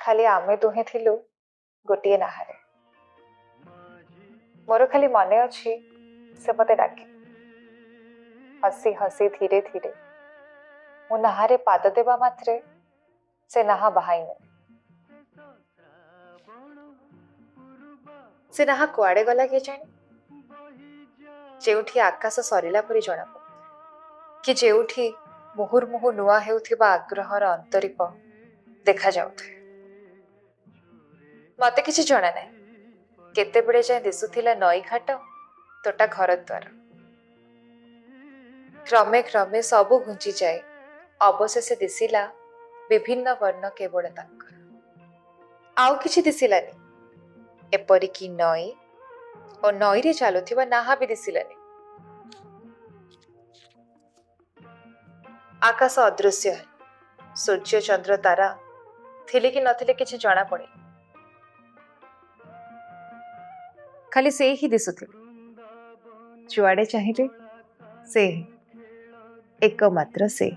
ଖାଲି ଆମେ ଦୁହେଁ ଥିଲୁ ଗୋଟିଏ ନାହାରେ। ମୋର ଖାଲି ମନେ ଅଛି, ସେ ମତେ ଡାକେ ହସି ହସି, ଧୀରେ ଧୀରେ। ମୁଁ ନାହାରେ ପାଦ ଦେବା ମାତ୍ରେ ସେ ନାହା ବାହାଇ ନେଲେ। ସେ ନାହା କୁଆଡ଼େ ଗଲା କେଜାଣି, ଯେଉଁଠି ଆକାଶ ସରିଲା ପରି ଜଣାପଡ଼େ କି ଯେଉଁଠି ମୁହୁର୍ମୁହୁ ନୂଆ ହେଉଥିବା ଆଗ୍ରହର ଅନ୍ତରୀପ ଦେଖାଯାଉଥାଏ। ମତେ କିଛି ଜଣା ନାହିଁ କେତେବେଳେ ଯାଏଁ ଦିଶୁଥିଲା ନଈ ଘାଟ, ତୋଟା, ଘର ଦ୍ୱାର। କ୍ରମେ କ୍ରମେ ସବୁ ଘୁଞ୍ଚିଯାଏ ଅବଶେଷେ ଦିଶିଲା ବିଭିନ୍ନ ବର୍ଣ୍ଣ କେବଳ ତାଙ୍କର, ଆଉ କିଛି ଦିଶିଲାନି। ଏପରିକି ନଈ ଓ ନଈରେ ଚାଲୁଥିବା ନାହା ବି ଦିଶିଲାନି। ଆକାଶ ଅଦୃଶ୍ୟ ହେଲା। ସୂର୍ଯ୍ୟ, ଚନ୍ଦ୍ର, ତାରା ଥିଲେ କି ନଥିଲେ କିଛି ଜଣା ପଡ଼ିଲା, ଖାଲି ସେ ହିଁ ଦିଶୁଥିଲେ। ଯୁଆଡ଼େ ଚାହିଁଲେ ସେ ହିଁ, ଏକମାତ୍ର ସେ।